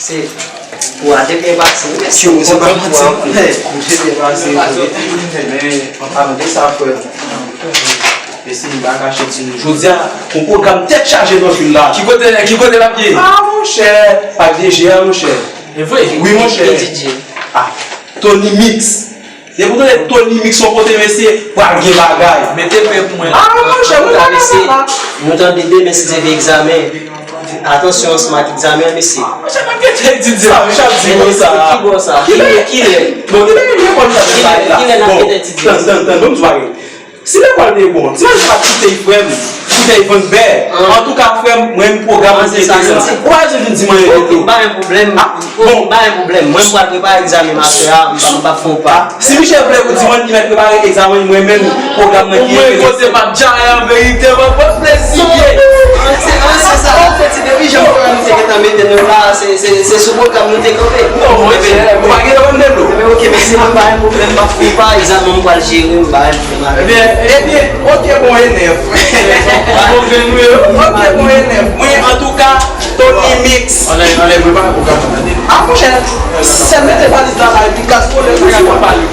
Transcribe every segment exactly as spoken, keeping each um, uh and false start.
Se pou a te byen pase, wi. Mesye, mwen se pa manti, non. Mwen te byen pase, wi. Men, an palan de sa, frè m, mesye, m pa kache di nou, jodi a, yon pwogram tèt chaje nan vil la. Ki kote, ki kote l ap ye? Ah, monchè, ak D J a, monchè. E vre? Wi, monchè. Ki D J? Ah, Tony Mix. Depi w tande Tony Mix yon kote, mesye, pral gen bagay. Mete pen pou mwen. Ah, monchè, mwen pa nan sa la. Nou tande demen, si Dye vle, egzamen. Atansyon, ansanm ak egzamen an, mesye. Monchè, m ap gen tèt di di sa, Richard di konsa. Ki bò sa? Kilè, kilè? Bon, kilè, kilè lekòl sa te bay la? Kilè n ap gen tèt di di sa? Tann, tann, tann, ban m di w bagay. Si lekòl te bon, ti manzè pa t koute frè m, koute vann bè. Antouka, frè m, mwen menm pwogram mwen te ekri sa. Ou pa bezwen vin di mwen anyen tou. Bon, pa gen pwoblèm. Bon. Bon, pa gen pwoblèm. Mwen, m pral prepare egzamen m aswè a, m p ap, m p ap fè w pa. Si Michel vle pou di mwen li mèt prepare egzamen, mwen menm, pwogram mwen ki ekri. Omwen kote m ap djaye an verite, mwen pran plezi byen. An, se, an, se sa. An fèt, se depi jan frè nou te gentan mete nou la, se, se, se sou pwogram nou te kanpe. Non, mwen, ou pa gentan konn de nou. Ebyen, oke, mèsi, mwen pa gen pwoblèm, m ap fè w pa, egzamen m pral jere, m pa gen pwoblèm avè w. Ebyen, ebyen, oke, bon, e nèf. Bon, ben, nou yo. Oke, bon, e nèf. Mwen, antouka, Tony Mix. Anlè, anlè, prepare pwogram nan, tande. Ah, monchè, sèl mete valiz la la, epi gaz pwolè, sa ka pale.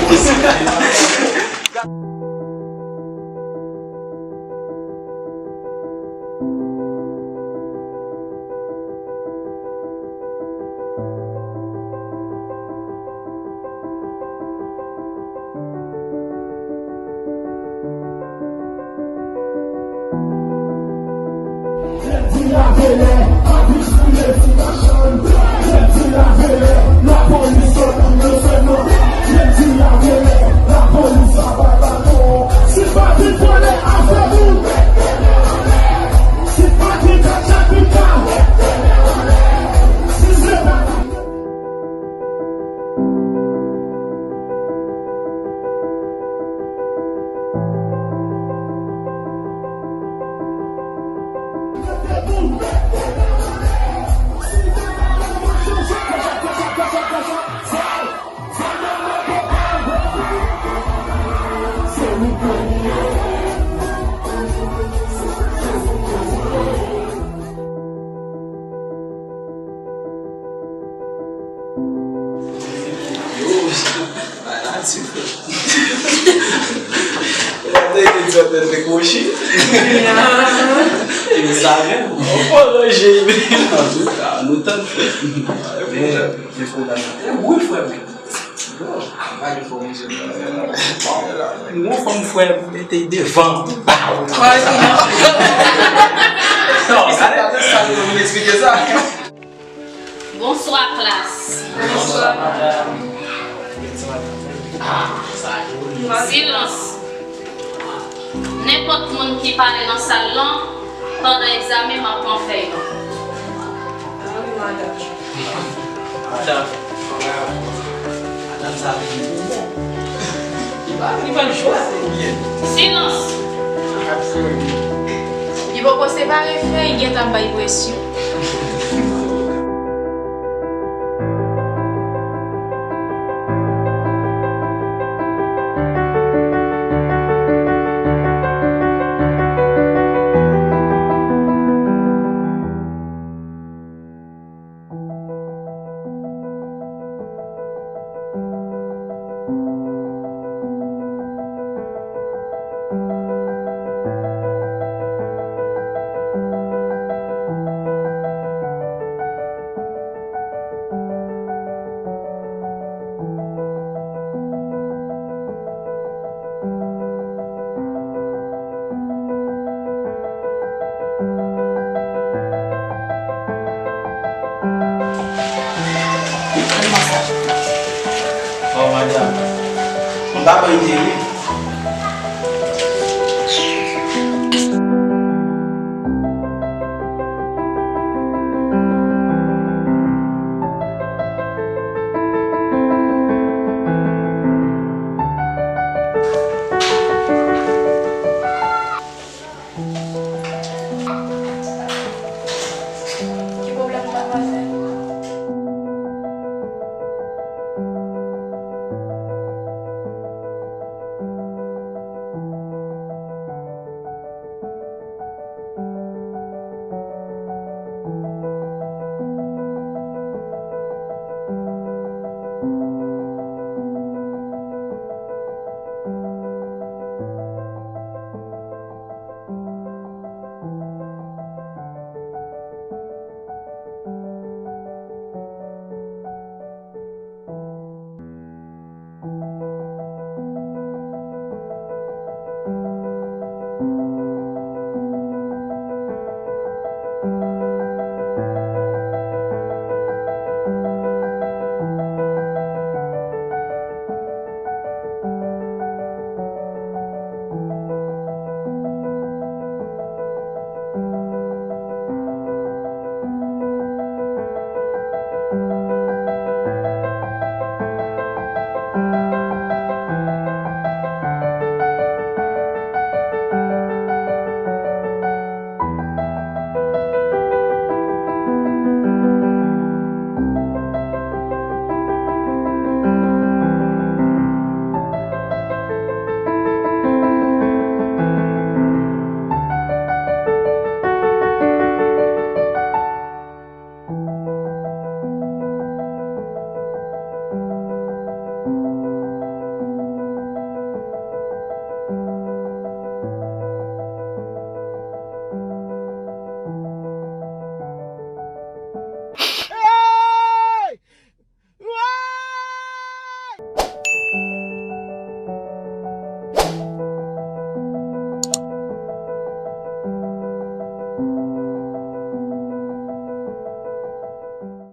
Yo, bay la di frè. Ou pa tande ke di w ap fè kwochi? E sa menm. Ou pa ranje. Antouka, nou tann frè. Bon, se fò la. E wi, frè m. Bro, pa gen fò misye. Mwen fanm frè m mete devan. Baw. Non, gade sa nou vin eksplike sa. Bonswa, klas. Bonswa, madanm. Silans. Nenpòt moun ki pale nan sal lan, pandan egzamen, m ap pran fèy lan. Ah wi, madanm. Madanm. Madanm sa vin bonbon. Li pa, li pa l chwazi. Silans. Li poko separe fèy, gentan bay presyon. Oh, madanm. M pa pran ide, wi.